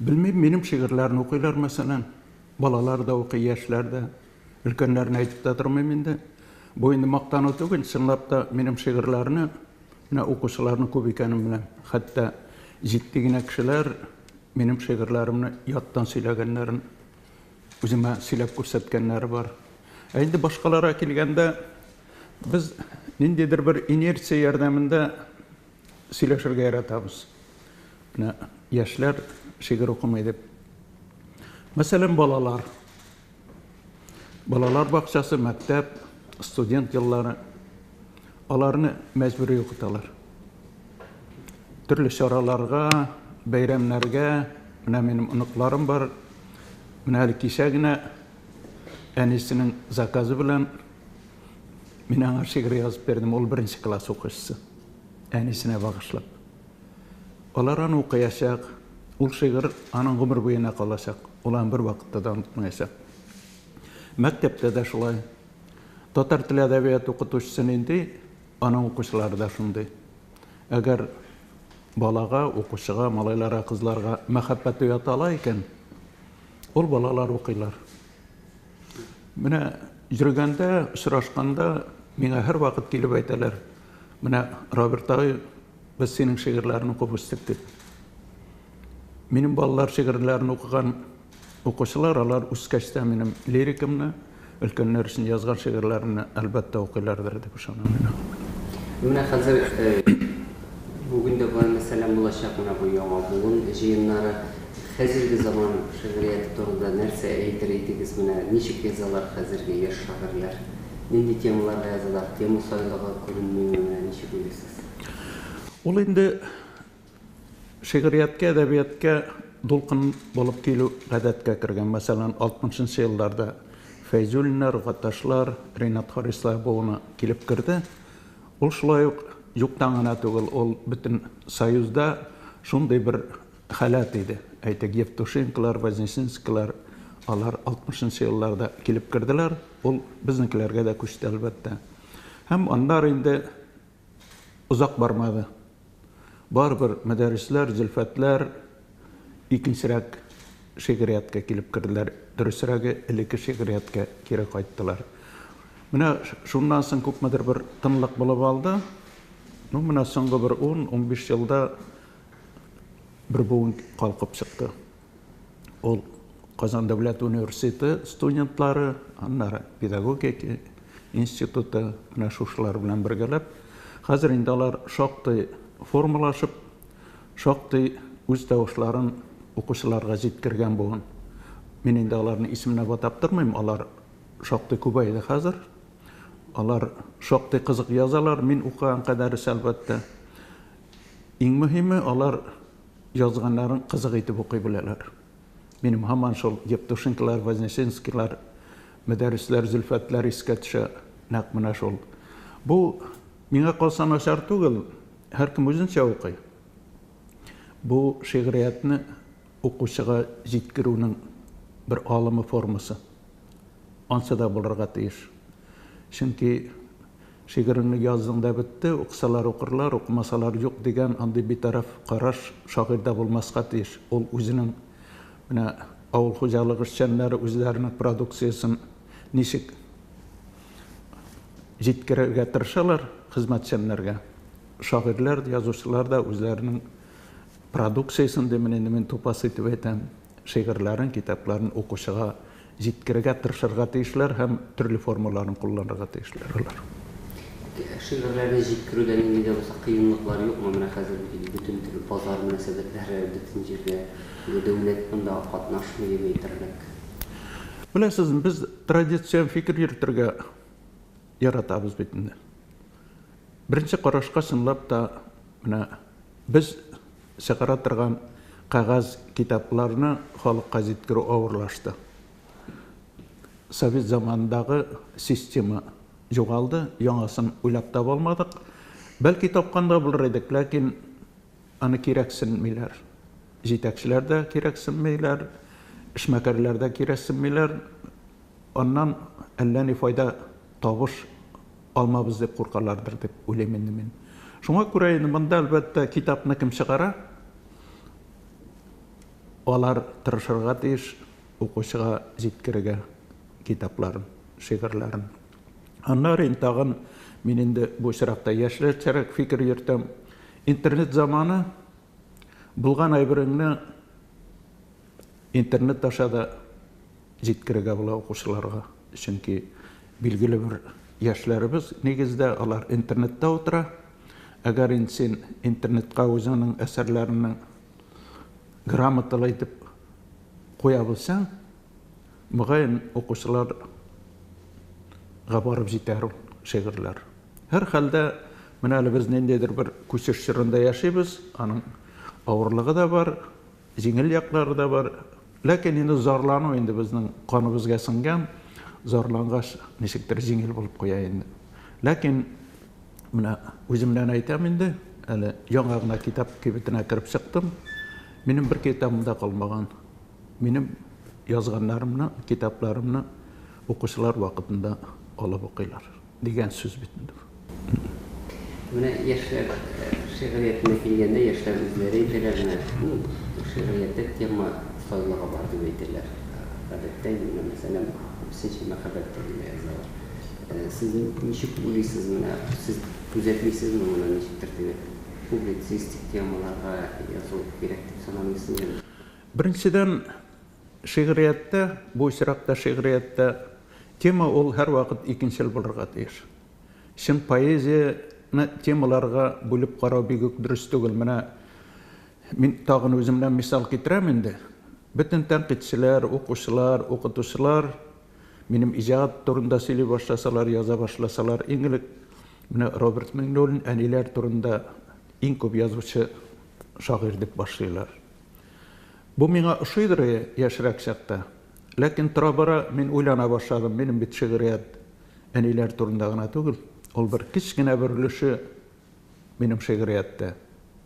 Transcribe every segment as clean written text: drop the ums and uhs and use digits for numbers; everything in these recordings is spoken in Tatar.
Белмим, минем шигырьләрне укыйлар, мәсәлән. Балалар да укый, яшьләр дә. Өлкәннәрне әйтеп тә тормыйм инде. Бу инде мактану түгел, чынлап та минем шигырьләрне менә укучыларның күп икәнен беләм. Хәтта җитди генә кешеләр минем шигырьләремне яттан сөйләгәннәрен үземә сөйләп күрсәткәннәре бар. Ә инде башкаларга килгәндә, без ниндидер бер инерция ярдәмендә сөйләшергә яратабыз. Менә яшьләр шигырь укымый дип. Мәсәлән, балалар. Балалар бакчасы, мәктәп, студент еллары. Аларны мәҗбүри укыталар. Төрле чараларга, бәйрәмнәргә, менә минем оныкларым бар. Менә әле кичә генә әнисенең заказы белән мин аңа шигырь язып бирдем. Ул беренче класс укучысы. Әнисенә багышлап. Алар аны укыячак. Ул шигырь аның гомер буена калачак. Ул аны бервакытта да онытмаячак. Мәктәптә дә шулай. Татар теле әдәбияты укытучысы нинди, аның укучылары да шундый. Әгәр балага, укучыга, малайларга, кызларга мәхәббәт уята ала икән, ул балалар укыйлар. Менә йөргәндә, очрашканда миңа һәрвакыт килеп әйтәләр, менә Роберт агай, без синең шигырьләрне укып үстек дип. Минем балалар шигырьләрен укыган укучылар, алар үскәч тә минем лирикамны, өлкәннәр өчен язган шигырьләремне, әлбәттә, укыйлардыр дип ышанам мин. Менә хәзер бүген дә болай мәсәлән булачак, менә бу яңа буын җыеннары. Хәзерге заман шигърияте турында нәрсә әйтер идегез, менә ничек язалар хәзерге яшь шагыйрьләр? Нинди темаларга язалар, тема сайлыгы күренмиме, менә ничек уйлыйсыз? Ул инде Шигърияткә, әдәбияткә дулкын булып килү гадәткә кергән. Мәсәлән, 60 нчы елларда Фәйзуллиннар, Гаташлар, Ринат Харислар буыны килеп керде. Ул шулай ук юктан гына түгел, ул бөтен Союзда шундый бер халәт иде. Әйтик, Евтушенколар, Вознесенскийлар, алар 60 нчы елларда килеп керделәр. Ул безнекеләргә дә күчте, әлбәттә. Һәм аннары инде озак бармады. Барыбер Мөдәррисләр, Зөлфәтләр икенчерәк шигърияткә килеп керделәр. Дөресрәге, элекке шигърияткә кире кайттылар. Менә шуннан соң күпмедер бер тынлык булып алды. Ну, менә соңгы бер 10-15 елда бер буын калкып чыкты. Ул Казан дәүләт университеты студентлары, аннары педагогика институты, менә шушылар белән бергәләп. Хәзер инде алар шактый формалашып, шактый үз тавышларын укучыларга җиткергән буын. Мин инде аларны исемләп атап тормыйм, алар шактый күбәйде хәзер. Алар шактый кызык язалар, мин укыган кадәресе, әлбәттә. Иң мөһиме, алар Язганнарын кызык итеп укый беләләр. Минем һаман шул Евтушенколар, Вознесенскийлар, Мөдәррисләр, Зөлфәтләр искә төшә, нәкъ менә шул. Бу, миңа калса, начар түгел, һәркем үзенчә укый. Бу шигъриятне укучыга җиткерүнең бер алымы, формасы. Ансы да булырга тиеш. Чөнки шигыреңне яздың да бетте, укысалар укырлар, укымасалар юк дигән андый битараф караш шагыйрьдә булмаска тиеш. Ул үзенең менә авыл хуҗалыгы эшчәннәре үзләренең продукциясен ничек җиткерергә тырышалар хезмәтчәннәргә, шагыйрьләр, язучылар да үзләренең продукциясен димен инде мин тупас итеп әйтәм, шигырьләрен, китапларын укучыга җиткерергә тырышырга тиешләр һәм төрле формаларын кулланырга тиешләр алар. Шигырьләрне җиткерүдә нинди дә булса кыенлыклар юкмы? Менә хәзер бит инде бөтен төрле базар мөнәсәбәтләре бөтен җирдә, инде дәүләт монда катнашмый дип әйтерлек. Беләсезме, без традицион фикер йөртергә яратабыз бит инде. Беренче карашка чынлап та менә без чыгара торган кәгазь китапларны халыкка җиткерү авырлашты. Совет заманындагы система югалды, яңасын уйлап таба алмадык. Бәлки тапкан да булыр идек, ләкин аны кирәксенмиләр. Җитәкчеләр дә кирәксенмиләр, эшмәкәрләр дә кирәксенмиләр. Аннан әллә ни файда, табыш алмабыз дип куркалардыр дип уйлыйм инде мин. Шуңа күрә инде монда, әлбәттә, китапны кем чыгара, Алар тырышырга тиеш укучыга җиткерергә китапларын, шигырьләрен. Аннары инде тагын мин инде бу очракта яшьләрчәрәк фикер йөртәм. Интернет заманы, булган әйбереңне интернет аша да җиткерергә була укучыларга. Чөнки билгеле бер яшьләребез нигездә алар интернетта утыра. Әгәр инде син интернетка үзеңнең әсәрләреңне грамоталы итеп куя белсәң, мөгаен укучыларга барып җитәр ул шигырьләр. Һәрхәлдә, менә әле без ниндидер бер күчеш чорында яшибез, аның авырлыгы да бар, җиңел яклары да бар. Ләкин инде зарлану инде безнең каныбызга сеңгән, зарлангач, ничектер җиңел булып куя инде. Ләкин менә үземнән әйтәм инде, әле яңа гына китап кибетенә кереп чыктым. Минем бер китабым да калмаган. Минем язганнарымны, китапларымны укучылар вакытында алып укыйлар дигән сүз бит инде бу. Менә яшьләр шигъриятенә килгәндә, яшьләр үзләре әйтәләр, менә, ну, шигърияттә тема сайлыгы бар дип әйтәләр. Гадәттә, менә, мәсәлән, күбесенчә мәхәббәт турында язалар. Сез ничек уйлыйсыз, менә сез күзәтмисезме моны ничектер теге публицистик темаларга язу кирәк дип санамыйсызмы? Беренчедән, шигърияттә, бу очракта шигърияттә тема ул һәрвакыт икенчел булырга тиеш. Чын поэзияне темаларга бүлеп карау бик үк дөрес түгел. Менә мин тагын үземнән мисал китерәм инде. Бөтен тәнкыйтьчеләр, укучылар, укытучылар минем иҗат турында сөйли башласалар, яза башласалар, иң элек менә Роберт Миңнуллин әниләр турында иң күп язучы шагыйрь дип башлыйлар. Бу миңа ошыйдыр яшьрәк чакта. Ләкин тора-бара мин уйлана башладым, минем бит шигърият әниләр турында гына түгел, ул бер кечкенә бер өлеше минем шигърияттә.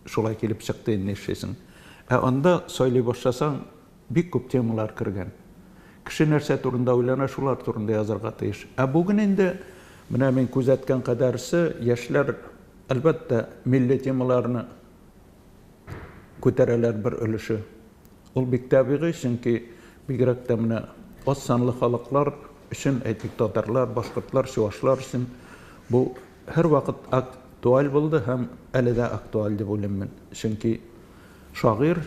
Шулай килеп чыкты инде, нишлисең. Ә анда сайлый башласаң, бик күп темалар кергән. Кеше нәрсә турында уйлана, шулар турында язарга тиеш. Ә бүген инде, менә мин күзәткән кадәресе, яшьләр, әлбәттә, милли темаларны күтәрәләр бер өлеше. Ул бик табигый, чөнки бигрәк тә менә аз санлы халыклар өчен, әйтик, татарлар, башкортлар, чуашлар өчен бу һәрвакыт актуаль булды һәм әле дә актуаль дип уйлыйм мин. Чөнки шагыйрь,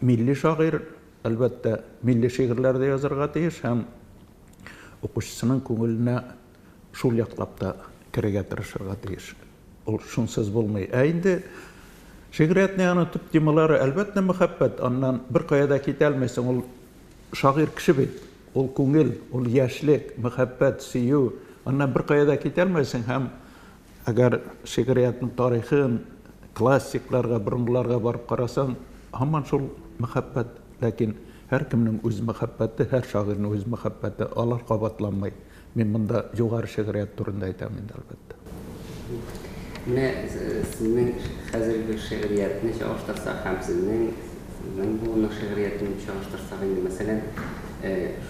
милли шагыйрь, әлбәттә, милли шигырьләр дә язарга тиеш һәм укучысының күңеленә шул яклап та керергә тырышырга тиеш. Ул шунсыз булмый. Ә инде шигъриятнең аның төп темалары, әлбәттә, мәхәббәт. Аннан беркая да китә алмыйсың. Ул шагыйрь кеше бит. Ул күңел, ул яшьлек, мәхәббәт, сөю. Аннан беркая да китә алмыйсың. Һәм әгәр шигъриятнең тарихын, классикларга, борынгыларга барып карасаң, һаман шул мәхәббәт. Ләкин һәркемнең үз мәхәббәте, һәр шагыйрьнең үз мәхәббәте, алар кабатланмый. Мин монда югары шигърият турында әйтәм инде, әлбәттә. Менә сезнең хәзерге шигъриятне чагыштырсак һәм сезнең сезнең буынның шигъриятен чагыштырсак инде, мәсәлән,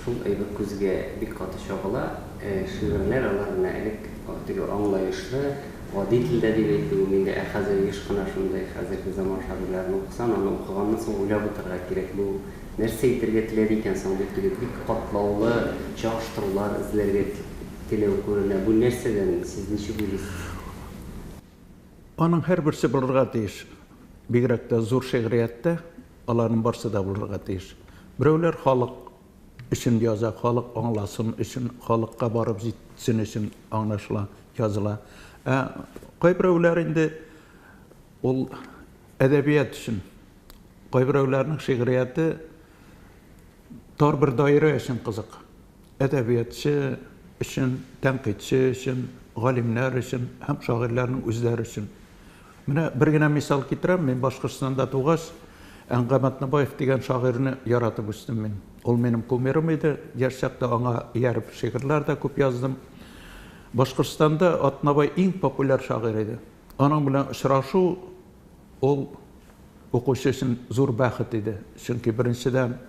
шул әйбер күзгә бик каты чагыла, шигырьләр алар менә элек теге аңлаешлы, гади телдә дип әйтүем инде, ә хәзер еш кына шундый хәзерге заман шагыйрьләрен укысаң, аны укыганнан соң уйлап утырырга кирәк, бу Нәрсә әйтергә теләде икән соң дип теге бик катлаулы чагыштырулар эзләргә теләү күренә. Бу нәрсәдән, сез ничек уйлыйсыз? Аның һәрберсе булырга тиеш. Бигрәк тә зур шигърияттә аларның барсы да булырга тиеш. Берәүләр халык өчен яза, халык аңласын өчен, халыкка барып җитсен өчен аңлашыла, языла. Ә кайберәүләр инде ул әдәбият өчен. Кайберәүләрнең шигърияте тар бер даирә өчен кызык. Әдәбиятчы өчен, тәнкыйтьче өчен, галимнәр өчен һәм шагыйрьләрнең үзләре өчен. Менә бер генә мисал китерәм. Мин Башкортстанда тугач, Әнгам Атнабаев дигән шагыйрьне яратып үстем мин. Ул минем кумирым иде. Яшь чакта аңа ияреп шигырьләр дә күп яздым. Башкортстанда Атнабай иң популяр шагыйрь иде. Аның белән очрашу ул укучы өчен зур бәхет иде. Чөнки, беренчедән,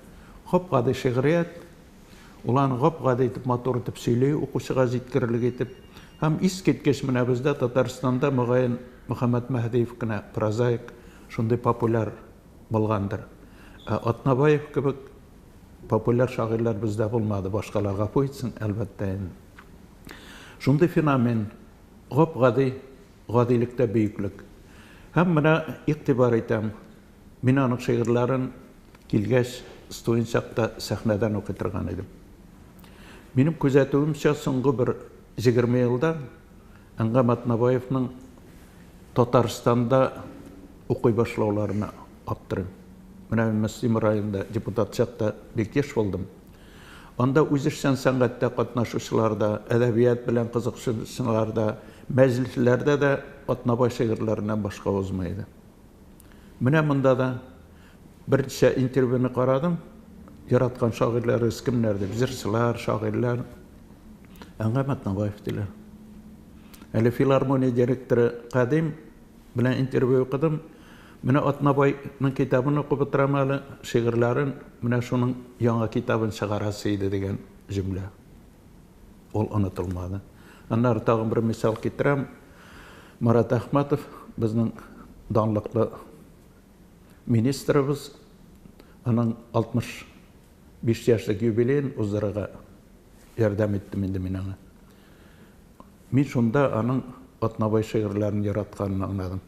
гап-гади шигърият, ул аны гап-гади итеп, матур итеп сөйли, укучыга җиткерерлек итеп. Һәм искиткеч, менә бездә Татарстанда, мөгаен, Мөхәммәт Мәһдиев кенә, прозаик, шундый популяр булгандыр. Ә Атнабаев кебек популяр шагыйрьләр бездә булмады, башкалар гафу итсен, әлбәттә инде. Шундый феномен, гап-гади, гадилектә бөеклек. Һәм менә игътибар итәм, мин аның шигырьләрен килгәч, студент чакта сәхнәдән укый торган идем. Минем күзәтүемчә, соңгы бер 20 елда Әнгам Атнабаевның Татарстанда укый башлауларына аптырыйм. Менә мин Мөслим районында депутат чакта бик еш булдым. Анда үзешчән сәнгатьтә катнашучылар да, әдәбият белән кызыксынучылар да, мәҗлесләрдә дә Атнабай шигырьләреннән башка узмый иде. Менә монда да берничә интервьюны карадым. Яраткан шагыйрьләрегез кемнәр дип, җырчылар, шагыйрьләр. Әнгам Атнабаев диләр. Әле филармония директоры Кадим белән интервью укыдым. Менә Атнабайның китабын укып утырам әле, шигырьләрен, менә шуның яңа китабын чыгарасы иде дигән җөмлә. Ул онытылмады. Аннары тагын бер мисал китерәм. Марат Әхмәтов, безнең данлыклы министрыбыз, аның 65 яшьлек юбилеен уздырырга ярдәм иттем инде мин аңа. Мин шунда аның Атнабай шигырьләрен яратканын аңладым.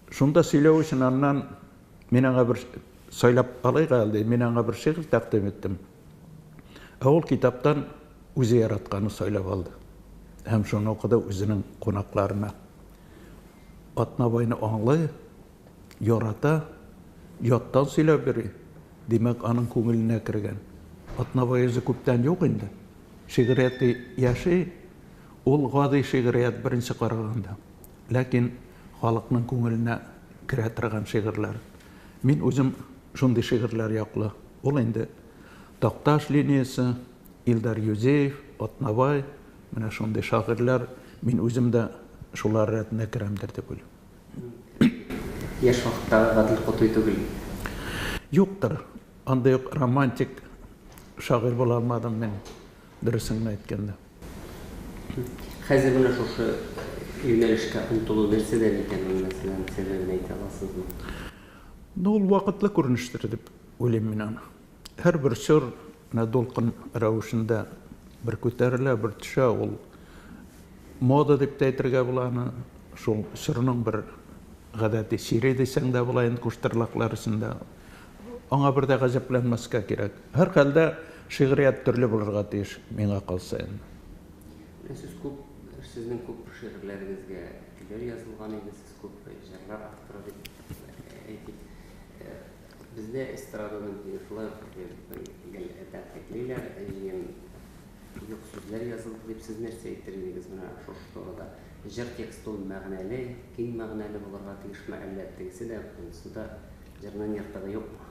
Шунда сөйләү өчен аннан мин аңа бер сайлап алыйк әле, мин аңа бер шигырь тәкъдим иттем. Ә ул китаптан үзе яратканын сайлап алды. Һәм шуны укыды үзенең кунакларына. Атнабайны аңлый, ярата, яттан сөйләп йөри. Димәк, аның күңеленә кергән. Атнабай үзе күптән юк инде. Шигърияте яши, ул гади шигърият беренче караганда. Ләкин халыкның күңеленә керә торган шигырьләр. Мин үзем шундый шигырьләр яклы. Ул инде Такташ линиясе, Илдар Юзеев, Атнабай, менә шундый шагыйрьләр, мин үзем дә шулар рәтенә керәмдер дип уйлыйм. Яшь вакыттагы Гадел Кутуй түгел. Юктыр. Андый ук романтик шагыйрь була алмадым мин, дөресен генә әйткәндә. Хәзер менә шушы юнәлешкә омтылу нәрсәдән икән ул, мәсәлән, сәбәбен әйтә аласызмы? Ну, ул вакытлы күренештер дип уйлыйм мин аны. Һәрбер чор менә дулкын рәвешендә бер күтәрелә, бер төшә, ул мода дип тә әйтергә була аны. Шул чорның бер гадәти чире дисәң дә була инде куштырлаклар эчендә. Аңа бер дә гаҗәпләнмәскә кирәк. Һәрхәлдә шигърият төрле булырга тиеш, миңа калса инде. Менә сез күп, сезнең күп шигырьләрегезгә көйләр язылган инде, сез күп җырлар авторы дип әйтик. Бездә эстраданы шулай ук гел тәнкыйтьлиләр, җыен юк сүзләр язылды дип, сез нәрсә әйтер идегез менә шушы турыда? Җыр тексты ул мәгънәле, киң мәгънәле булырга тиешме, әллә тегесе дә, монысы да җырның ертыгы юкмы?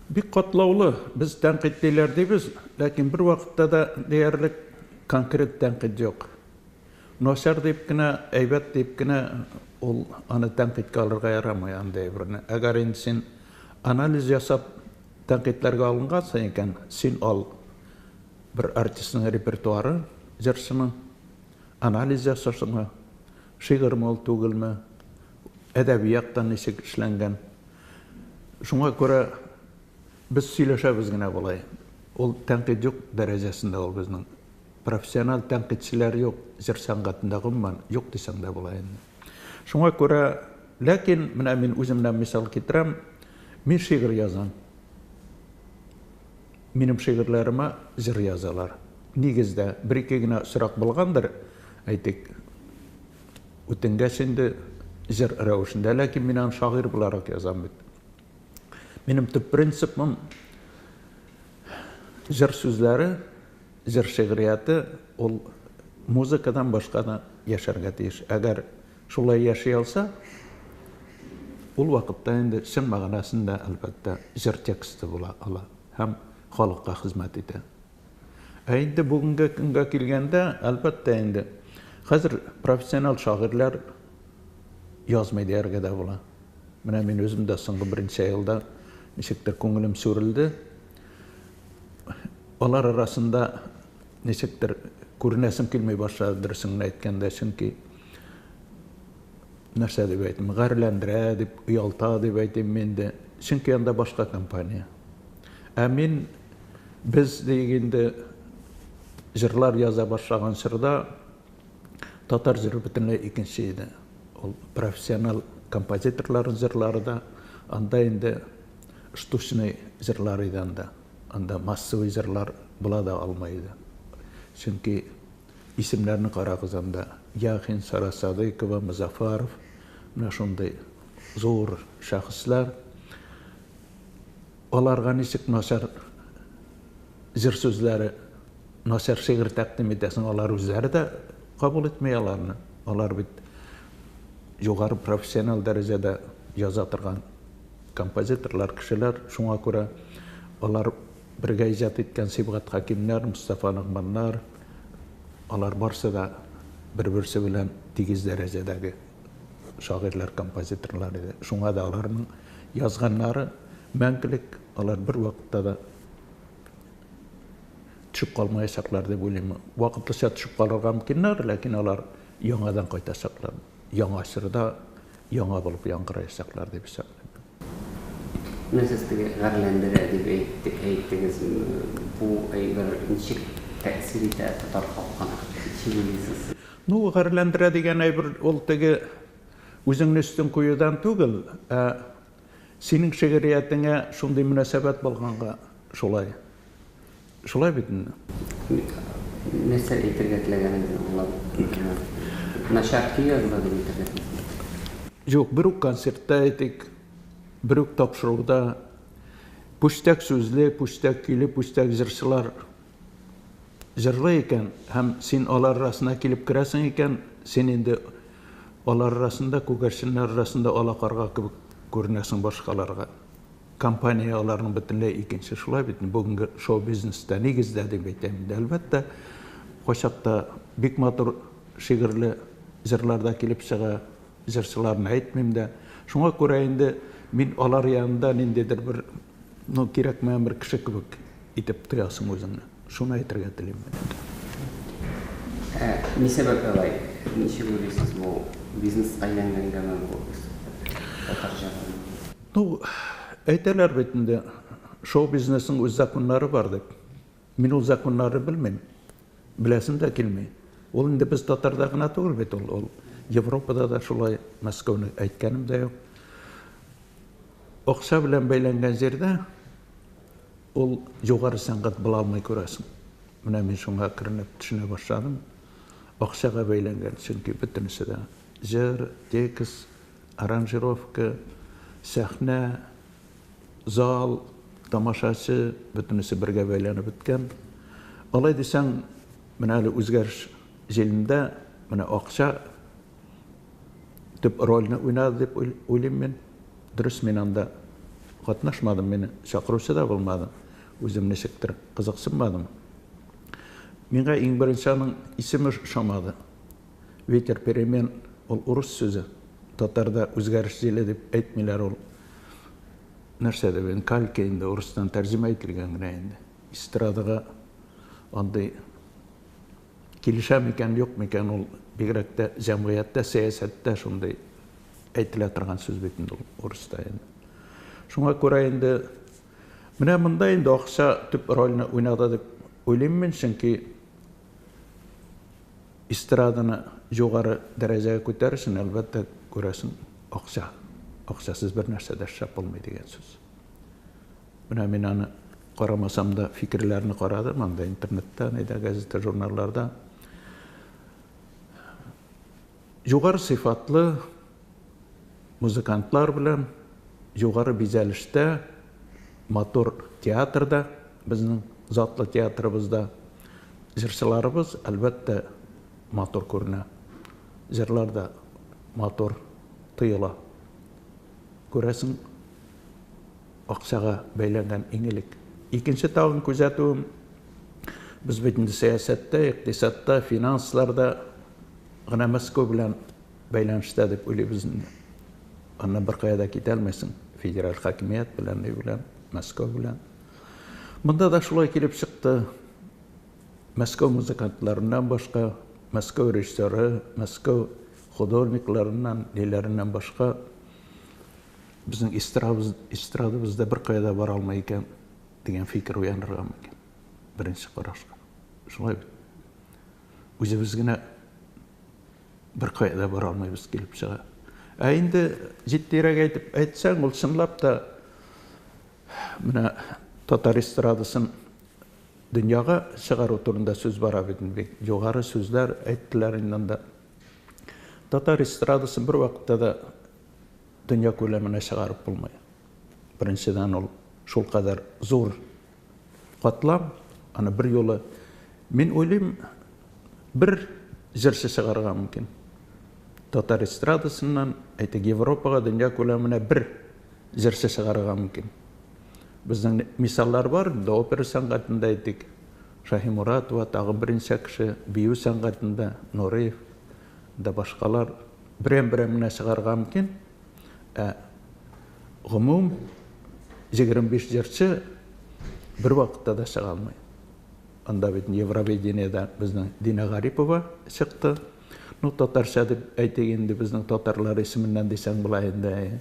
Бик катлаулы. Без тәнкыйтьлиләр дибез, ләкин бервакытта да диярлек конкрет тәнкыйть юк. Начар дип кенә, әйбәт дип кенә ул аны тәнкыйтькә алырга ярамый андый әйберне. Әгәр инде син анализ ясап тәнкыйтьләргә алынгансың икән, син ал бер артистның репертуары, җырчының, анализ ясасыңмы, шигырьме ул, түгелме, әдәби яктан ничек эшләнгән. Шуңа күрә без сөйләшәбез генә болай. Ул тәнкыйть юк дәрәҗәсендә ул безнең. Профессиональ тәнкыйтьчеләр юк, җыр сәнгатендә гомумән юк дисәң дә була инде. Шуңа күрә, ләкин менә мин үземнән мисал китерәм, мин шигырь язам. Минем шигырьләремә җыр язалар. Нигездә, бер-ике генә очрак булгандыр, әйтик, үтенгәч инде җыр рәвешендә, ләкин мин аны шагыйрь буларак язам бит. Минем төп принципым җыр сүзләре, җыр шигърияте ул музыкадан башка да яшәргә тиеш. Әгәр шулай яши алса, ул вакытта инде чын мәгънәсендә, әлбәттә, җыр тексты була ала һәм халыкка хезмәт итә. Ә инде бүгенге көнгә килгәндә, әлбәттә инде, хәзер профессионал шагыйрьләр язмый дияргә дә була. Менә мин үзем дә соңгы берничә елда ничектер күңелем сүрелде. Алар арасында ничектер күренәсем килми башлады, дөресен генә әйткәндә, чөнки нәрсә дип әйтим, гарьләндерә дип, оялта дип әйтим инде. Чөнки анда башка компания. Ә мин, без диек инде, җырлар яза башлаган чорда татар җыры бөтенләй икенче иде. Ул профессионал композиторларның җырлары да, анда инде штучный җырлар иде анда. Анда массовый җырлар була да алмый иде. Чөнки исемнәрне карагыз анда, Яхин, Сара Садыйкова, Мозафаров, менә шундый зур шәхесләр. Аларга ничек начар җыр сүзләре, начар шигырь тәкъдим итәсең, алар үзләре дә кабул итми аларны. Алар бит югары профессионал дәрәҗәдә яза торган композиторлар, кешеләр. Шуңа күрә алар бергә иҗат иткән Сибгат Хәкимнәр, Мостафа Ногманнар, алар барсы да бер-берсе белән тигез дәрәҗәдәге шагыйрьләр, композиторлар иде. Шуңа да аларның язганнары мәңгелек, алар бервакытта да төшеп калмаячаклар дип уйлыйм. Вакытлыча төшеп калырга мөмкиннәр, ләкин алар яңадан кайтачаклар. Яңа чорда яңа булып яңгыраячаклар дип исәплим. Менә сез теге гарьләндерә дип әйттегез. Бу әйбер ничек тәэсир итә татар халкына? Ничек уйлыйсыз? Ну, гарьләндерә дигән әйбер ул теге үзеңне өстен куюдан түгел, ә синең шигъриятеңә шундый мөнәсәбәт булганга шулай. Шулай бит инде. Нәрсә әйтергә теләгәнегезне аңлап бетермәдем. Начар көй языла дип әйтергә телисезме? Юк, бер үк концертта әйтик, бер үк тапшыруда пүчтәк сүзле, пүчтәк көйле, пүчтәк җырчылар җырлый икән һәм син алар арасына килеп керәсең икән, син инде алар арасында, күгәрченнәр арасында ала карга кебек күренәсең башкаларга. Компания аларның бөтенләй икенче, шулай бит, бүгенге шоу-бизнеста нигездә дип әйтәм инде. Әлбәттә, кайчакта бик матур шигырьле җырлар да килеп чыга, җырчыларны әйтмим дә. Шуңа күрә инде мин алар янында ниндидер бер, ну, кирәкмәгән бер кеше кебек итеп тоясың үзеңне. Шуны әйтергә телим мин инде. Ә ни сәбәпле алай? Ничек уйлыйсыз, бу бизнеска әйләнгәнгәме бу татар җырының? Ну, әйтәләр бит инде, шоу-бизнесның үз законнары бар дип. Мин ул законнарны белмим. Беләсем дә килми. Ул инде без татарда гына түгел бит ул, ул Европада да шулай, Мәскәүне әйткәнем дә юк. Акча белән бәйләнгән җирдә ул югары сәнгать була алмый күрәсең. Менә мин шуңа әкренләп төшенә башладым. Акчага бәйләнгән, чөнки бөтенесе дә җыр, текст, Аранжировка, сәхнә, зал, тамашачы, бөтенесе бергә бәйләнеп беткән. Алай дисәң, менә әле үзгәреш җилендә менә акча төп рольне уйнады дип уйлыйм мин. Дөрес, мин анда катнашмадым, мине чакыручы да булмады. Үзем ничектер кызыксынмадым. Миңа иң беренче аның исеме ошамады. Ветер перемен, ул урыс сүзе. Татарда үзгәреш җиле дип әйтмиләр ул. Нәрсә дип инде, калька инде, урыстан тәрҗемә ителгән генә инде. Эстрадага андый килешә микән, юк микән ул, бигрәк тә җәмгыятьтә, сәясәттә шундый әйтелә торган сүз бит инде ул урыста инде. Шуңа күрә инде менә монда инде акча төп рольне уйнады дип уйлыйм мин, чөнки Эстраданы югары дәрәҗәгә күтәрер өчен, әлбәттә, күрәсең, акча. Акчасыз бер нәрсә дә эшләп булмый дигән сүз. Менә мин аны карамасам да, фикерләрне карадым анда интернетта, нидә, газета, журналларда. Югары сыйфатлы музыкантлар белән, югары бизәлештә, матур театрда, безнең затлы театрыбызда җырчыларыбыз, әлбәттә, матур күренә. Җырлар да матур тоела. Күрәсең, акчага бәйләнгән иң элек. Икенче тагын күзәтүем, без бит инде сәясәттә, икътисадта, финансларда гына Мәскәү белән бәйләнештә дип уйлыйбыз инде. Аннан беркая да китә алмыйсың. Федераль хакимият белән, ни белән, Мәскәү белән. Монда да шулай килеп чыкты. Мәскәү музыкантларыннан башка, Мәскәү режиссеры, Мәскәү художникларыннан, ниләреннән башка. Безнең эстрадабыз, эстрадабыз да беркая да бара алмый икән дигән фикер уянырга мөмкин. Беренче карашка. Шулай бит. Үзебез генә беркая да бара алмыйбыз килеп чыга. Ә инде җитдирәк әйтеп әйтсәң, ул чынлап та менә татар эстрадасын дөньяга чыгару турында сүз бара бит инде. Бик югары сүзләр әйттеләр инде анда. Татар эстрадасын бер вакытта да дөнья күләменә чыгарып булмый. Беренчедән, ул шулкадәр зур катлам, аны бер юлы, мин уйлыйм, бер җырчы чыгарырга мөмкин. Татар эстрадасыннан, әйтик, Европага, дөнья күләменә бер җырчы чыгарырга мөмкин. Безнең мисаллар бар, инде опера сәнгатендә, әйтик, Шаһимуратова, тагын берничә кеше, бию сәнгатендә, Нуриев, да башкалар. Берәм-берәм генә чыгарырга мөмкин. Ә гомум 25 җырчы бер вакытта да чыга алмый. Анда бит Евровидениедә безнең Дина Гарипова чыкты. Ну, татарча дип әйтик инде, безнең татарлар исеменнән дисәң була инде.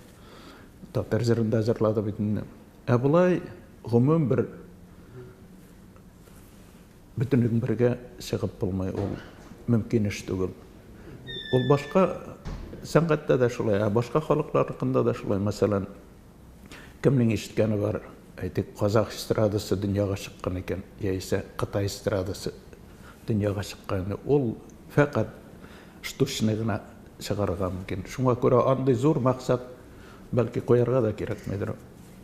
Татар җырын да җырлады бит инде. Ә болай гомум бер бөтенлеген бергә чыгып булмый, ул мөмкин эш түгел. Ул башка сәнгатьтә дә шулай, ә башка халыкларныкында да шулай. Мәсәлән, кемнең ишеткәне бар, әйтик, казах эстрадасы дөньяга чыккан икән, яисә кытай эстрадасы дөньяга чыккан. Ул фәкать штучный гына чыгарырга мөмкин. Шуңа күрә андый зур максат бәлки куярга да кирәкмидер.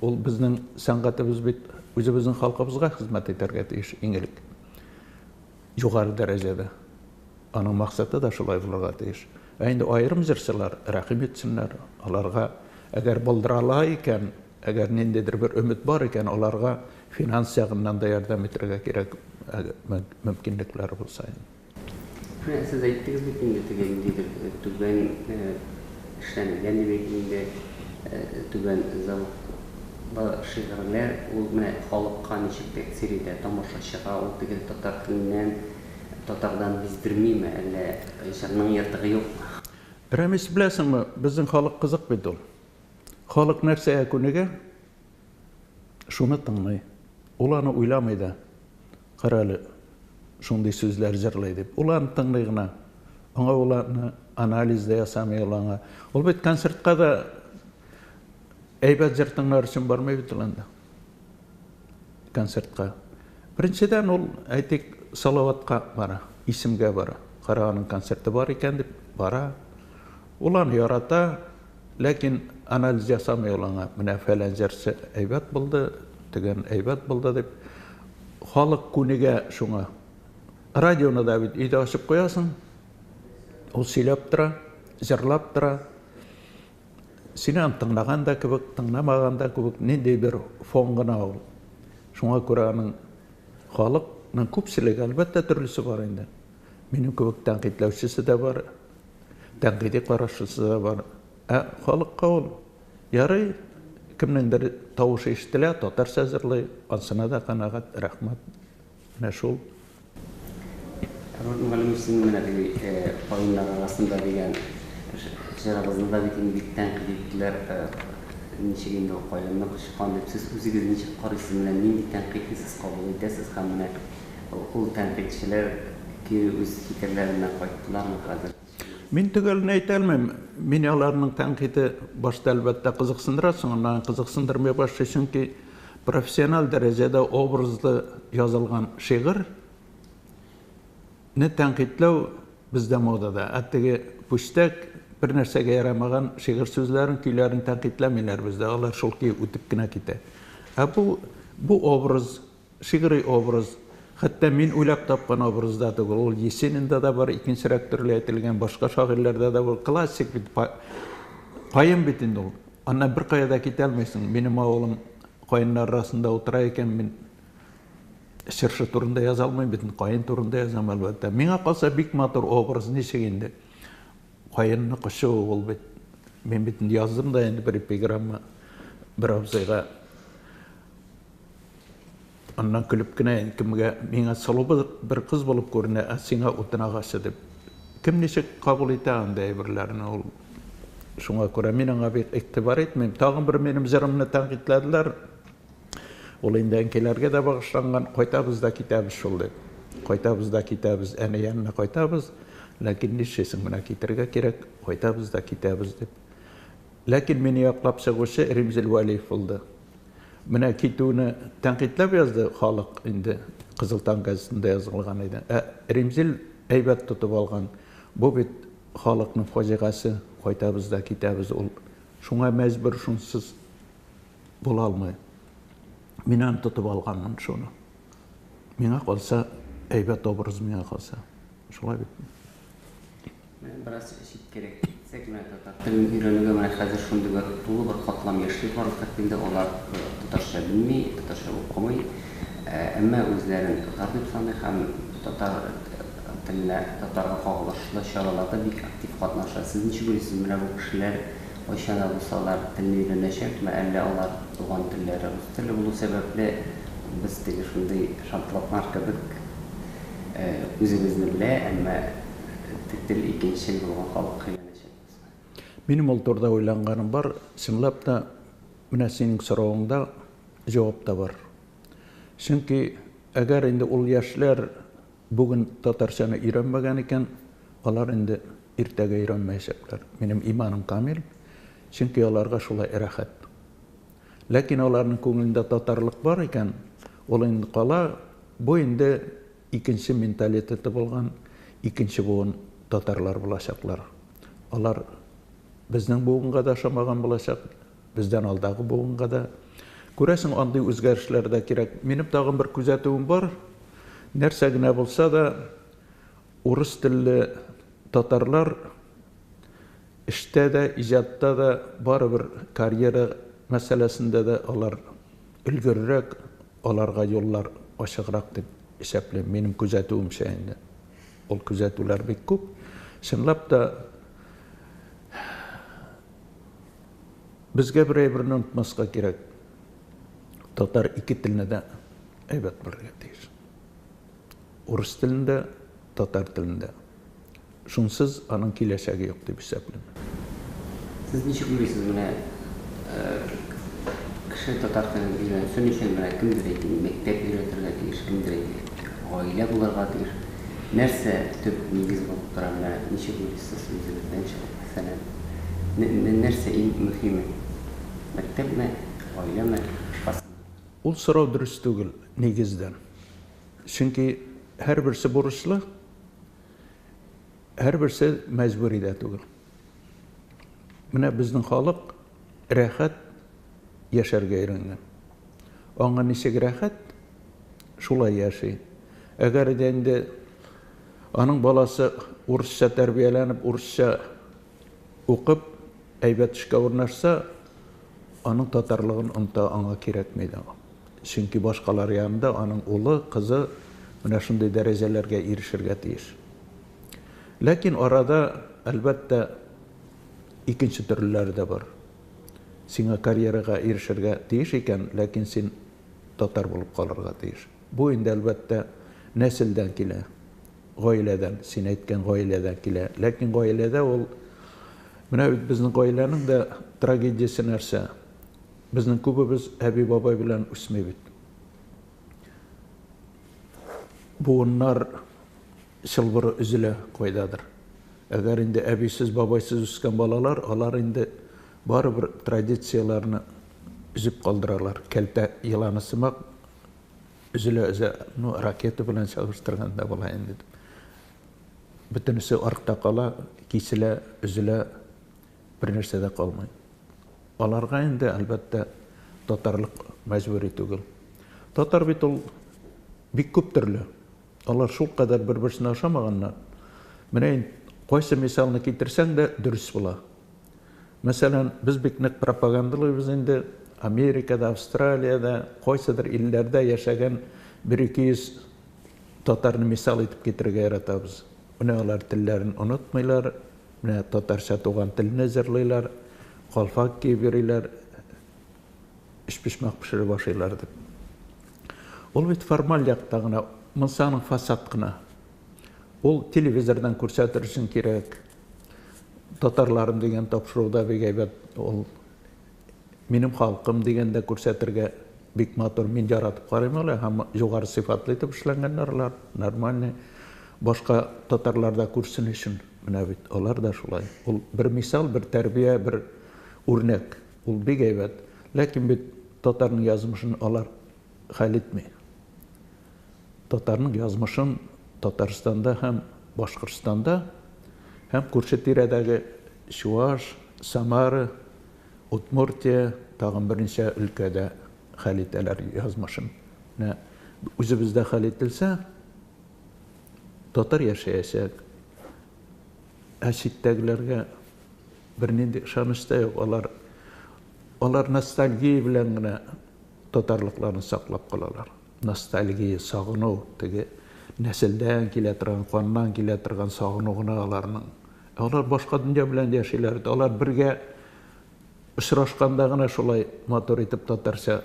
Ул безнең сәнгатебез бит үзебезнең халкыбызга хезмәт итәргә тиеш иң элек. Югары дәрәҗәдә. Аның максаты да шулай булырга тиеш. Ә инде аерым җырчылар рәхим итсеннәр, аларга әгәр булдыра икән, әгәр ниндидер бер өмет бар икән, аларга финанс ягыннан да ярдәм итәргә кирәк, мөмкинлекләре булса инде. Менә сез әйттегез бит инде, теге ниндидер түбән эшләнелгән дип әйтик инде, түбән зәвыклы шигырьләр, ул менә халыкка ничек тәэсир итә, тамашачыга ул теге татар теленнән, татардан биздермиме, әллә җырның ертыгы юкмы? Рәмис, беләсеңме, безнең халык кызык бит ул. Халык нәрсәгә күнегә, шуны тыңлый. Ул аны уйламый да. Кара әле, шундый сүзләр җырлый дип. Ул аны тыңлый гына. Аңа ул аны анализ да ясамый ул аңа. Ул бит концертка да әйбәт җыр тыңлар өчен бармый бит ул анда. Концертка. Беренчедән ул, әйтик, Салаватка бара, исемгә бара. Кара, аның концерты бар икән дип бара. Ул аны ярата, ләкин анализ ясамый ул аңа. Менә фәлән җырчы әйбәт булды, төгән әйбәт булды дип. Халык күнегә шуңа. Радионы да бит өйдә ачып куясың, ул сөйләп тора, җырлап тора. Син аны тыңлаган да кебек, тыңламаган да кебек, нинди бер фон гына ул. Шуңа күрә аның халыкның күпчелеге, әлбәттә, төрлесе бар инде. Минем кебек тәнкыйтьләүчесе дә бар, тәнкыйди карашлысы да бар. Ә халыкка ул ярый, кемнеңдер тавышы ишетелә, татарча җырлый, ансына да канәгать, рәхмәт. Менә шул. Роберт Мөгаллимович, сезнең менә теге Каеннар арасында дигән җырыгызны да бит инде бик тәнкыйть иттеләр. Ничек инде ул каенны кочкан дип, сез үзегез ничек карыйсыз, менә нинди тәнкыйтьне сез кабул итәсез һәм менә ул тәнкыйтьчеләр кире үз фикерләреннән кайттылармы хәзер? Мин төгәлен әйтә алмыйм. Мине аларның тәнкыйте башта, әлбәттә, кызыксындыра, соңыннан кызыксындырмый башлый, чөнки профессиональ дәрәҗәдә образлы язылган шигырь не тәнкыйтьләү бездә модада. Ә теге пүчтәк, бер нәрсәгә ярамаган шигырь сүзләрен, көйләрен тәнкыйтьләмиләр бездә, алар шул көе үтеп кенә китә. Ә бу, бу образ, Шигъри образ, хәтта мин уйлап тапкан образ да түгел, ул Есенинда да бар, икенчерәк төрле әйтелгән, башка шагыйрьләрдә дә бар. Классик бит, каен бит инде ул. Аннан беркая да китә алмыйсың. Минем авылым каеннар арасында утыра икән, мин чыршы турында яза алмыйм бит, каен турында язам, әлбәттә. Миңа калса, бик матур образ, ничек инде. Каенны кочу ул бит, мин бит инде яздым да инде бер эпиграмма бер абзыйга. Аннан көлеп кенә кемгә миңа сылу бер кыз булып күренә, ә сиңа утын агачы дип. Кем ничек кабул итә андый әйберләрне ул. Шуңа күрә мин аңа бик игътибар итмим. Тагын бер минем җырымны тәнкыйтьләделәр. Ул инде әнкәйләргә дә багышланган, кайтабыз да китәбез шул дип. Кайтабыз да китәбез, әни янына кайтабыз, ләкин нишлисең, менә китәргә кирәк, кайтабыз да китәбез дип. Ләкин мине яклап чыгучы Римзил Вәлиев булды. Менә китүне тәнкыйтьләп язды халык инде, Кызыл таң газетында язылган иде. Ә Римзил әйбәт тотып алган. Бу бит халыкның фаҗигасе, кайтабыз да китәбез ул. Шуңа мәҗбүр, шунсыз була алмый. Мин аны тотып алганмын шуны. Миңа калса, әйбәт образ миңа калса. Шулай бит. Менә бераз читкәрәк китсәк, менә татар телен өйрәнүгә менә хәзер шундый бер тулы бер катлам яшьләр барлыкка килде. Алар татарча белми, татарча укымый, әмма үзләрен татар дип саный һәм татар теленә, татарга кагылышлы чараларда бик актив катнаша. Сез ничек уйлыйсыз, менә бу кешеләр Кайчан да булса алар телне өйрәнәчәкме, әллә алар туган телләре рус теле булу сәбәпле, без теге шундый шартлатлар кебек үзебезне белә, әмма тел икенчел булган халыкка әйләнәчәкбезме? Минем ул турыда уйланганым бар. Чынлап та, менә синең соравыңда җавап та бар. Чөнки әгәр инде ул яшьләр бүген татарчаны өйрәнмәгән икән, алар инде иртәгә өйрәнмәячәкләр. Минем иманым камил, чөнки аларга шулай рәхәт. Ләкин аларның күңелендә татарлык бар икән, ул инде кала, бу инде икенче менталитеты булган икенче буын татарлар булачаклар. Алар безнең буынга да ошамаган булачак, бездән алдагы буынга да. Күрәсең, андый үзгәрешләр дә кирәк. Минем тагын бер күзәтүем бар. Нәрсә генә булса да, урыс телле татарлар эштә дә, иҗатта да, барыбер карьера мәсьәләсендә дә алар өлгеррәк, аларга юллар ачыграк дип исәплим. Минем күзәтүемчә инде. Ул күзәтүләр бик күп. Чынлап та, безгә бер әйберне онытмаска кирәк. Татар ике телне дә әйбәт белергә тиеш. Урыс телен дә, татар телен дә. Шунсыз аның киләчәге юк дип исәплим. Сез ничек уйлыйсыз, менә кеше татар телен өйрәнсен өчен, менә кемдер әйтә, мәктәп өйрәтергә тиеш, кемдер әйтә, гаилә булырга тиеш. Нәрсә төп нигез булып тора, менә ничек уйлыйсыз үзегездән чыгып, мәсәлән, нәрсә иң мөһиме? Мәктәпме, гаиләме, башкасымы? Ул сорау дөрес түгел, нигездән. Чөнки һәрберсе бурычлы, һәрберсе мәҗбүри дә түгел. Менә безнең халык рәхәт яшәргә өйрәнгән. Аңа ничек рәхәт, шулай яши. Әгәр дә инде аның баласы урысча тәрбияләнеп, урысча укып, әйбәт эшкә урнашса, аның татарлыгын оныта, аңа кирәкми дә. Чөнки башкалар янында аның улы, кызы менә шундый дәрәҗәләргә ирешергә тиеш. Ләкин арада, әлбәттә, икенче төрлеләре дә бар. Сиңа карьерага ирешергә тиеш икән, ләкин син татар булып калырга тиеш. Бу инде, әлбәттә, нәселдән килә, гаиләдән, син әйткән гаиләдән килә. Ләкин гаиләдә ул, менә бит безнең гаиләнең дә трагедиясе нәрсә? Безнең күбебез әби-бабай белән үсми бит. Буыннар чылбыры өзелә кайдадыр. Әгәр инде әбисез, бабайсыз үскән балалар, алар инде барыбер традицияләрне өзеп калдыралар. Кәлтә еланы сымак өзелә-өзә, ну, ракета белән чагыштырганда була инде. Бөтенесе артта кала, киселә, өзелә, бернәрсә дә калмый. Аларга инде, әлбәттә, татарлык мәҗбүри түгел. Татар бит ул бик күп төрле. Алар шулкадәр бер-берсенә ошамаганнар. Менә инде кайсы мисалны китерсәң дә дөрес була. Мәсәлән, без бик нык пропагандалыйбыз инде Америкада, Австралиядә, кайсыдыр илләрдә яшәгән бер-ике йөз татарны мисал итеп китерергә яратабыз. Менә алар телләрен онытмыйлар, Менә татарча туган телне җырлыйлар, калфак киеп йөриләр, өчпочмак пешереп ашыйлар дип. Ул бит формаль якта гына, монысы аның фасад кына. Ул телевизордан күрсәтер өчен кирәк. Татарларым дигән тапшыруда бик әйбәт ул Минем халкым дигәндә күрсәтергә бик матур. Мин яратып карыйм әле һәм югары сыйфатлы итеп эшләнгәннәр алар, нормальный. Башка татарлар да күрсен өчен. Менә бит алар да шулай. Ул бер мисал, бер тәрбия, бер үрнәк. Ул бик әйбәт. Ләкин бит татарның язмышын алар хәл итми. Татарның язмышын Татарстанда һәм Башкортстанда һәм күрше-тирәдәге Чуаш, Самара, Удмуртия, тагын берничә өлкәдә хәл итәләр язмышын. Менә үзебездә хәл ителсә, татар яшәячәк. Ә читтәгеләргә бернинди ышаныч та юк. Алар алар ностальгия белән генә татарлыкларын саклап калалар. Ностальгия, сагыну, теге нәселдән килә торган, каннан килә торган сагыну гына аларның. Ә алар башка дөнья белән яшиләр. Алар бергә очрашканда гына шулай матур итеп татарча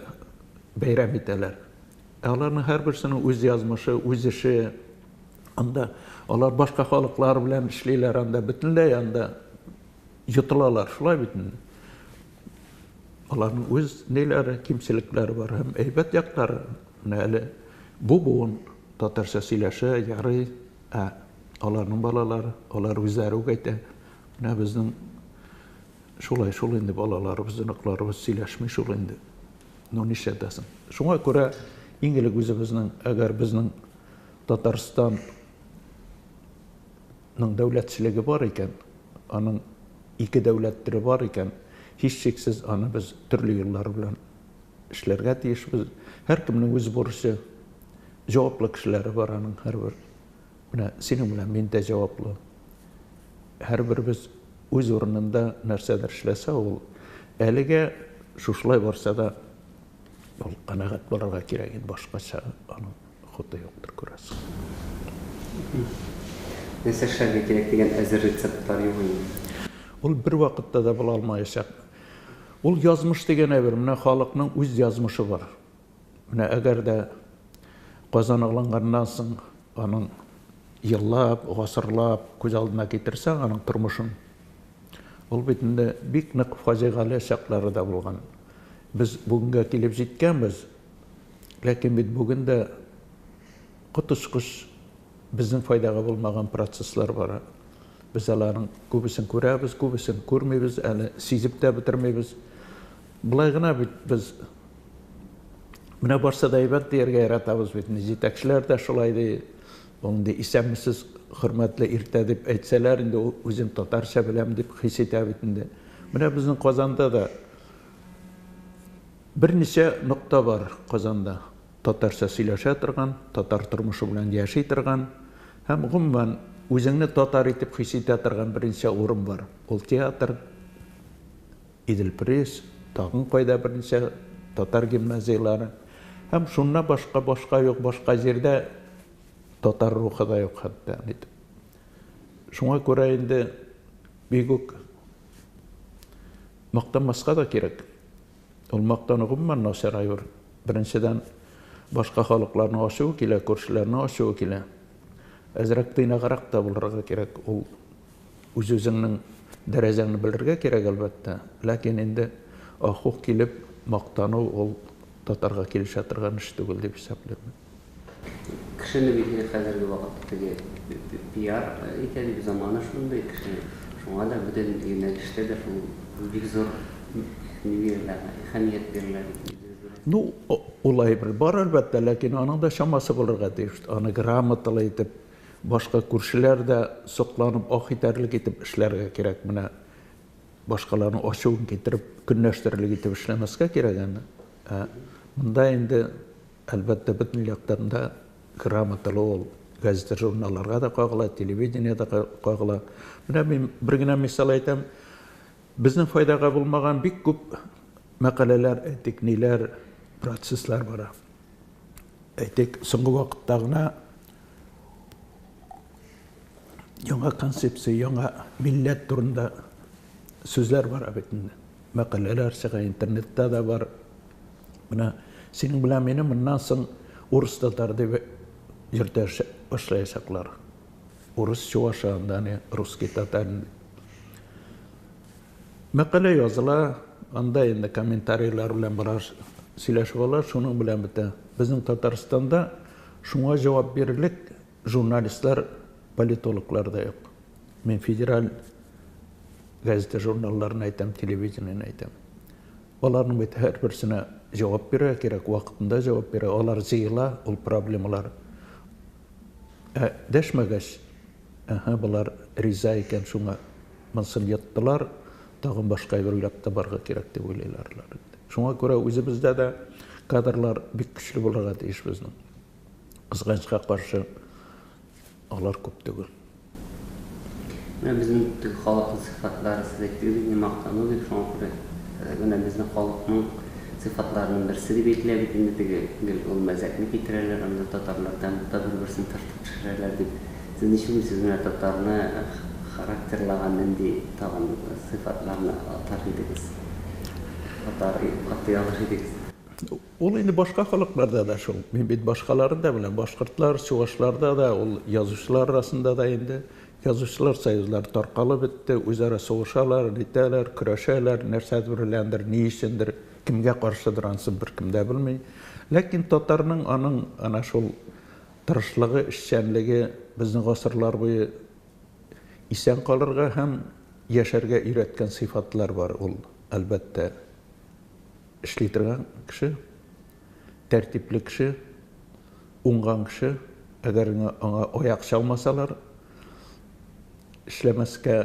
бәйрәм итәләр. Ә аларның һәрберсенең үз язмышы, үз эше. Анда алар башка халыклар белән эшлиләр, анда бөтенләй анда йотылалар. Шулай бит инде. Аларның үз ниләре, кимчелекләре бар һәм әйбәт яклары. Менә әле бу буын татарча сөйләшә, ярый, ә аларның балалары, алар үзләре үк әйтә, менә безнең шулай шул инде балаларыбыз, оныкларыбыз сөйләшми шул инде. Ну нишләтәсең? Шуңа күрә иң элек үзебезнең, әгәр безнең Татарстан ның дәүләтчелеге бар икән, аның ике дәүләт теле бар икән, һичшиксез аны без төрле юллар белән эшләргә тиешбез. Һәркемнең үз бурычы, җаваплы кешеләре бар аның һәрбер. Менә синең белән мин дә җаваплы. Һәрберебез үз урынында нәрсәдер эшләсә, ул әлегә шушылай барса да, ул канәгать булырга кирәк инде, башкача аның Ходы юктыр, күрәсең. Нәрсә эшләргә кирәк дигән әзер рецептлар юк инде. Ул бервакытта да була алмаячак. Ул язмыш дигән әйбер, менә халыкның үз язмышы бар. Менә әгәр дә Казан алынганнан соң аның еллап, гасырлап күз алдына китерсәң аның тормышын, ул бит инде бик нык фаҗигале чаклары да булган. Без бүгенгә килеп җиткәнбез, Ләкин бит бүген дә коточкыч безнең файдага булмаган процесслар бара. Без аларның күбесен күрәбез, күбесен күрмибез, әле сизеп тә бетермибез. Болай гына бит без менә барса да әйбәт дияргә яратабыз бит. Җитәкчеләр дә шулай ди. Ул инде исәнмесез, хөрмәтле иртә дип әйтсәләр, инде ул үзен татарча беләм дип хис итә бит инде. Менә безнең Казанда да Берничә нокта бар Казанда, татарча сөйләшә торган, татар тормышы белән яши торган һәм, гомумән, үзеңне татар итеп хис итә торган берничә урын бар. Ул театр, Идел-Пресс, тагын кайда берничә татар гимназияләре. Һәм шуннан башка башка юк, башка җирдә татар рухы да юк хәтта. Шуңа күрә инде бик үк мактанмаска да кирәк. Ул мактану гомумән начар әйбер. Беренчедән, башка халыкларның ачуы килә, күршеләрнең ачуы килә. Әзрәк тыйнаграк та булырга кирәк. Ул үз-үзеңнең дәрәҗәңне белергә кирәк, әлбәттә. Ләкин инде ах-ух килеп мактану ул татарга килешә торган эш түгел дип исәплим мин. Кешене бит инде хәзерге вакытта теге пиар итә дип, заманы шундый, кеше шуңа да бөтен юнәлештә дә шул бик зур ни бирелә, әһәмият бирелә дип үзегез беләсез. Ну, ул әйбер бар, әлбәттә, ләкин аның да чамасы булырга тиеш. Аны грамоталы итеп, башка күршеләр дә сокланып ах итәрлек итеп эшләргә кирәк. Менә башкаларның ачуын китереп, көнләштерерлек итеп эшләмәскә кирәк аны. Ә монда инде Әлбәттә, бөтен яктан да грамоталы ул. Газета-журналларга да кагыла, телевидение дә кагыла. Менә мин бер генә мисал әйтәм. Безнең файдага булмаган бик күп мәкаләләр, әйтик, ниләр, процесслар бара. Әйтик, соңгы вакытта гына яңа концепция, яңа милләт турында сүзләр бара бит инде. Мәкаләләр чыга, интернетта да бар. Менә синең белән мине моннан соң урыс татар дип йөртә башлаячаклар. Урыс чувашы анда не русский татарин. Мәкалә языла, анда инде комментарийлар белән бераз сөйләшеп ала, шуның белән бетә. Безнең Татарстанда шуңа җавап бирерлек журналистлар, политологлар да юк. Мин федераль газета журналларын әйтәм, телевидениене әйтәм. Аларның бит һәрберсенә җавап бирергә кирәк, вакытында җавап бирә. Алар җыела, ул проблемалар. Ә дәшмәгәч, әһә, болар риза икән шуңа, монысын йоттылар, тагын башка әйбер уйлап табарга кирәк дип уйлыйлар алар инде. Шуңа күрә үзебездә дә кадрлар бик көчле булырга тиеш безнең. Кызганычка каршы, алар күп түгел. Менә безнең теге халыкның сыйфатлары, сез әйттегез инде, мактану дип, шуңа күрә менә безнең халыкның сыйфатларының берсе дип әйтелә бит инде теге гел ул мәзәкне китерәләр, анда татарлар тәмугта бер-берсен тартып төшерәләр дип. Сез ничек уйлыйсыз, менә татарны характерлаган нинди тагын сыйфатларны атар идегез? Атар, атый алыр идегез? Ул инде башка халыкларда да шул. Мин бит башкаларын да беләм. Башкортлар, чувашларда да, ул язучылар арасында да инде. Язучылар союзлары таркалып бетте, үзара сугышалар, нитәләр, көрәшәләр, нәрсәдер беләндер, ни өчендер, кемгә каршыдыр, анысын беркем дә белми. Ләкин татарның аның ана шул тырышлыгы, эшчәнлеге безне гасырлар буе исән калырга һәм яшәргә өйрәткән сыйфатлар бар ул, әлбәттә. Эшли торган кеше, тәртипле кеше, уңган кеше, әгәр аңа аяк чалмасалар, эшләмәскә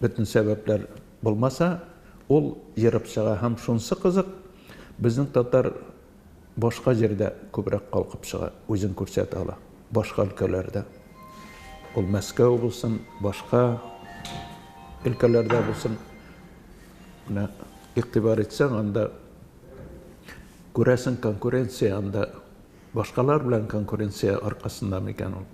бөтен сәбәпләр булмаса, ул ерып чыга. Һәм шунысы кызык, безнең татар башка җирдә күбрәк калкып чыга, үзен күрсәтә ала, башка өлкәләрдә. Ул Мәскәү булсын, башка өлкәләрдә булсын. Менә игътибар итсәң, анда күрәсең конкуренция, анда башкалар белән конкуренция аркасында микән ул?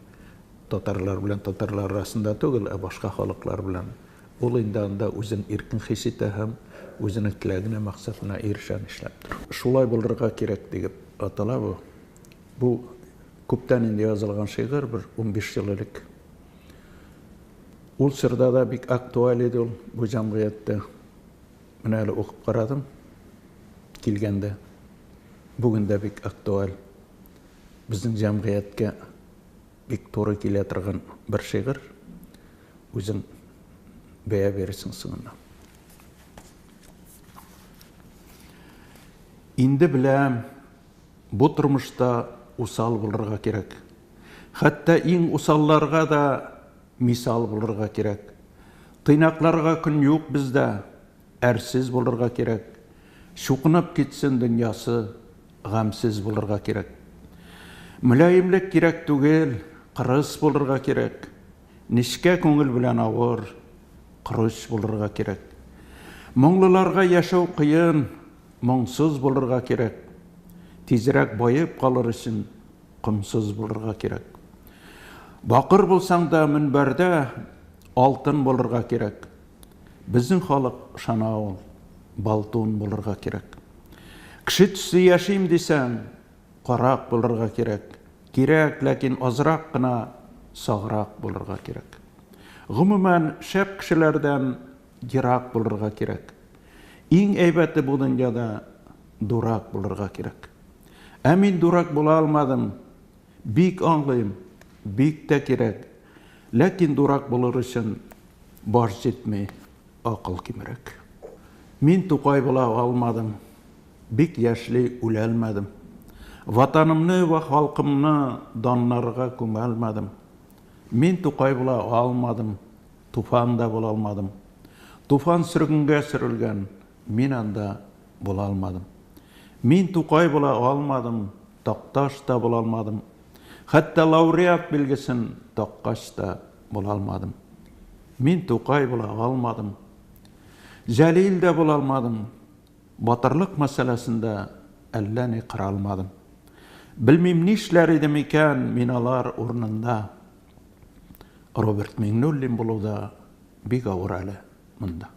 Татарлар белән татарлар арасында түгел, ә башка халыклар белән. Ул инде анда үзен иркен хис итә һәм үзенең теләгенә, максатына ирешә нишләптер. Шулай булырга кирәк диеп атала бу. Бу күптән инде язылган шигырь, бер 15 ел элек. Ул чорда да бик актуаль иде ул бу җәмгыятьтә. Менә әле укып карадым килгәндә. Бүген дә бик актуаль. Безнең җәмгыятькә бик туры килә торган бер шигырь. Үзең бәя бирерсең соңыннан. Инде беләм, бу тормышта усал булырга кирәк. Хәтта иң усалларга да мисал булырга кирәк. Тыйнакларга көн юк бездә, әрсез булырга кирәк. Чукынып китсен дөньясы, гамьсез булырга кирәк. Мөлаемлек кирәк түгел, кырыс булырга кирәк. Нечкә күңел белән авыр, корыч булырга кирәк. Моңлыларга яшәү кыен, моңсыз булырга кирәк. Тизрәк баеп калыр өчен комсыз булырга кирәк. Бакыр булсаң да мөнбәрдә алтын булырга кирәк. Безнең халык ышана ул, болтун булырга кирәк. Кеше төсле яшим дисәң, карак булырга кирәк. Кирәк, ләкин азрак кына саграк булырга кирәк. Гомумән, шәп кешеләрдән ерак булырга кирәк. Иң әйбәте бу дөньяда дурак булырга кирәк. Ә мин дурак була алмадым. Бик аңлыйм, бик тә кирәк. Ләкин дурак булыр өчен баш җитми, акыл кимрәк. Мин Тукай була алмадым, бик яшьли үләлмәдем. Ватанымны вә халкымны даннарга күмәлмәдем. Мин Тукай була алмадым, Туфан да була алмадым. Туфан сөргенгә сөрелгән, мин анда була алмадым. Мин Тукай була алмадым, Такташ та була алмадым. Хәтта лауреат билгесен таккач та була алмадым. Мин Тукай була алмадым. Җәлил дә була алмадым. Батырлык мәсьәләсендә әллә ни кыра алмадым. Белмим, нишләр идем икән мин алар урынында. Роберт Миңнуллин булу да бик авыр әле монда.